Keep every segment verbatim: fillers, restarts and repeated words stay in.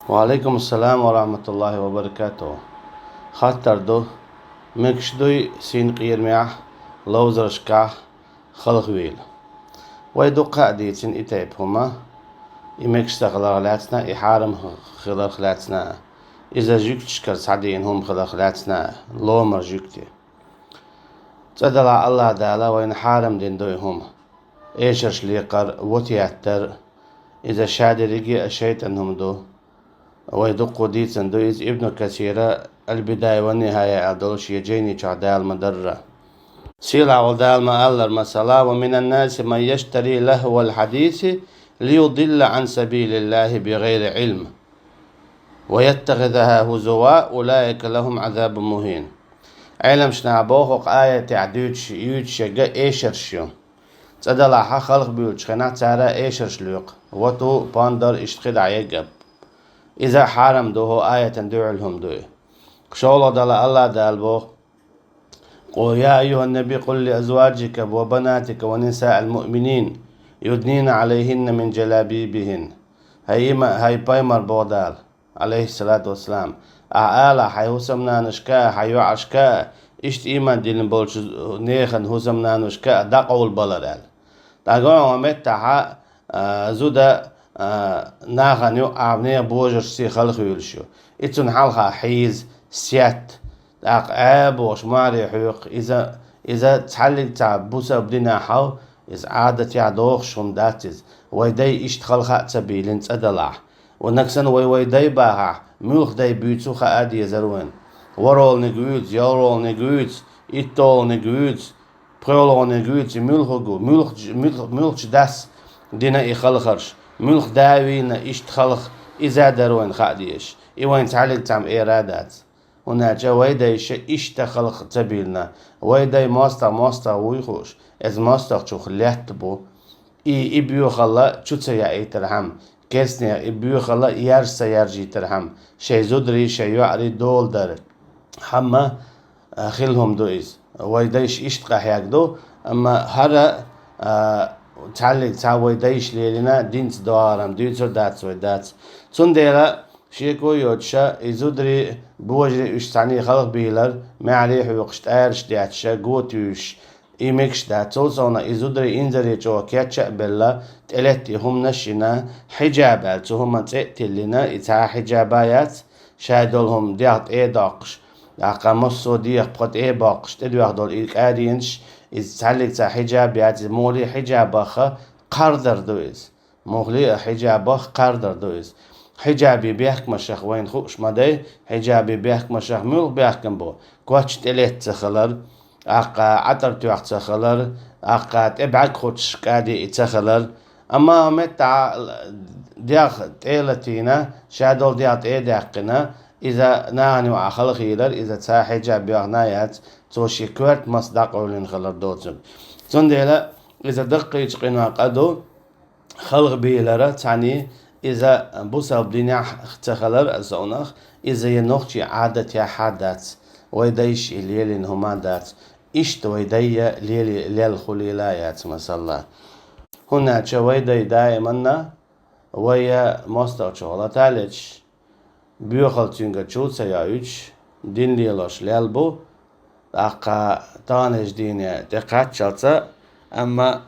Ва алейкум ассалам ва рахматуллахи ва баракатух. Хаттар ду: мегаш дуй син къирамехь, ловзаршкахь халхавийла? Вай дуккха а дийцина и тайпа хӀума, и мегаш ца хиларх лаьцна, и хьарам хиларх лаьцна, иза жуьгташкара схьадийна хӀума хиларх лаьцна, ломара жуьгти. ЦӀа далахь, АллахӀ Дала вайна хьарам дина ду и хӀума. Эшарш лекхар, вутӀа еттар, иза шадерриге а шайтӀан хӀума ду. Вай дуккха дийцина ду иза. Ибн Касира «Аль-Бидая ва ан-Нихая» аьлла долу шен жайни чохь Дала ма-дарра. Сийлахь волу Дала ма-аллара, масала: «Ва минан наси ман яштари лахвал хьадиси лиюдилла ан сабилиллахи бигайри Ӏилм, ва яттахизаха хузуа, улаика лахум азабун мухин». Ӏеламнаха боху, хӀокху аятехь дуьйцуш, юьйцуш ерг эшарш ю. ЦӀа далахь, халхабуьйлучу хенахь цара эшарш лоькху, вату, пондар, иштта кхидӀа ерг а. Иза хьарам ду, хӀокху аятана дуьхьал хӀума ду и. ШолгӀа далахь, АллахӀ Дала боху: «Къу, я айюхьан-наби, къул ли азваджика ва банатика ва нисаил муъминин юднина Ӏалайхинна мин джалабибихин». ХӀай има-, хӀай пайхамар, боху Дала, Ӏалайхиссалату вассалам, ахь ала хьайн хӀусамнанашка а, хьайн йоӀашка а, иштта ийман диллина болчу нехан хӀусамнанашка а дӀакъовлабалар аьлла. ТӀаккха хӀокху меттехь а, зуда, а, нахана юкъахь нехан божаршций халхавуьйлуш ю. И цунна хьалха хьийза, сетта, тӀаккха Ӏа бохуш маре хьоькху. Иза, иза цхьаьллиг цхьа бусалба динехь хьал, иза Ӏадатехь дохуш хӀума дац иза. Вай дай иштта халха а ца бийлина, цӀа далахь. Ва нагахь санна вай, вай дай бахахь, муьлха дай буьйцу хаа дезара вайна. ВорхӀалгӀаниг вуьйцу, ялхалгӀаниг вуьйцу, итталгӀаниг вуьйцу, пхоьалгӀаниг вуьйцу, и муьлхарг ву, муьлхачу, муьлх-, муьлхачу дас дина и халхарш, муьлха да вийна иштта халха, иза дара вайна хаа дезаш. И вайна цхьаьллиг цхьамма эр а дац. ХӀунда аьлча вай дайша иштта халха ца бийлина. Вай дай мостагӀа, мостагӀа вуй хууш, иза мостагӀчух летта бу. И, и боьхалла чу ца яийтархьама, керстанех и боьхалла яржа ца яржийтархьама, шайн зударий, шайн йоӀарий дола дара. Хьамма, а, хила хӀума ду иза. Вай дайша иштта къахьегна ду, амма хӀара, а, цхьаьллиг цхьа вай дайша лелийна динца догӀаран дуьйцур дац вай дац. Цундела шеко а йоцуша, и зударий, божарий уьш цхьаьний халхабийлар, маьхьарий хьоькхуш, тӀараш детташ, го туьйсуш, и мегаш дац. Цул совнаха и зударий инзаре чӀогӀа кечъян а белла, тӀелетта и хӀуманаш а йина, хьиджаб аьлла цу хӀуманан цӀе а тиллина, и цхьа хьиджаб а яц, шайн долу хӀума дегӀ тӀе а доккхуш, тӀаккха массо а дегӀах пхо тӀе а боккхуш, тӀедоьгӀна долу и кӀадинаш, иза цхьаьллиг цхьа хьиджаб яц, иза муххале а хьиджабах кхардар ду иза. Муххале а хьиджабах кхардар ду иза. Хьиджабий бехкамашах вайна хууш ма дай, хьиджабий бехкамашах муьлха бехкам бу: коч тӀелетта ца хилар, тӀаккха Ӏатар тоьхна ца хилар, тӀаккха тӀе бӀаьрг кхочуш кӀади и ца хилар. Амма меттахь дегӀ тӀе а латийна, шадолу дегӀ тӀе а даьккхина, иза нахана юкъахь халахийлар, иза цхьа хьиджаб йоьхна а яц, цо шен коьрта мас дӀакъевлина хилар доцург. Цундела иза даккхийчу къинойн къа ду, халхабийлара цхьаьний, иза бусалба динехь ца хилар а совнаха, иза я нохчийн Ӏадатехь а дац, вай дайша и лелийна хӀума а дац, иштта вай дайша лели-, лелла хуьлийла а яц, масала. ХӀунда аьлча вай дай даиманна вай мостагӀчух лата а леташ, боьхалла цуьнгара чу а ца йоуьйтуш, дин лелош лелла бу, тӀаккха таханлерчу дийне тӀекхаччалца, амма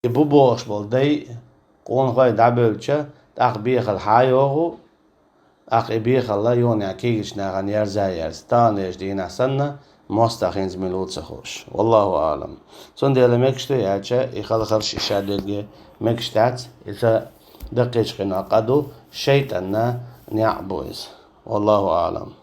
и бу бохуш болу дай къонахой дӀабевлча, тӀаккха боьхалла хьа а йогӀу, тӀаккха и боьхалла юханехь кегийчу нахана ерза а ерза, таханлерчу дийнахь санна, мостагӀа хӀинца мила ву ца хууш. Валлаху аӀлам. Цундела мегаш ду аьлча, и халхарш, и шадерриге мегаш дац, иза даккхийчу къинойн къа ду, шайтӀанан неӀ бу иза. Валлаху аӀлам.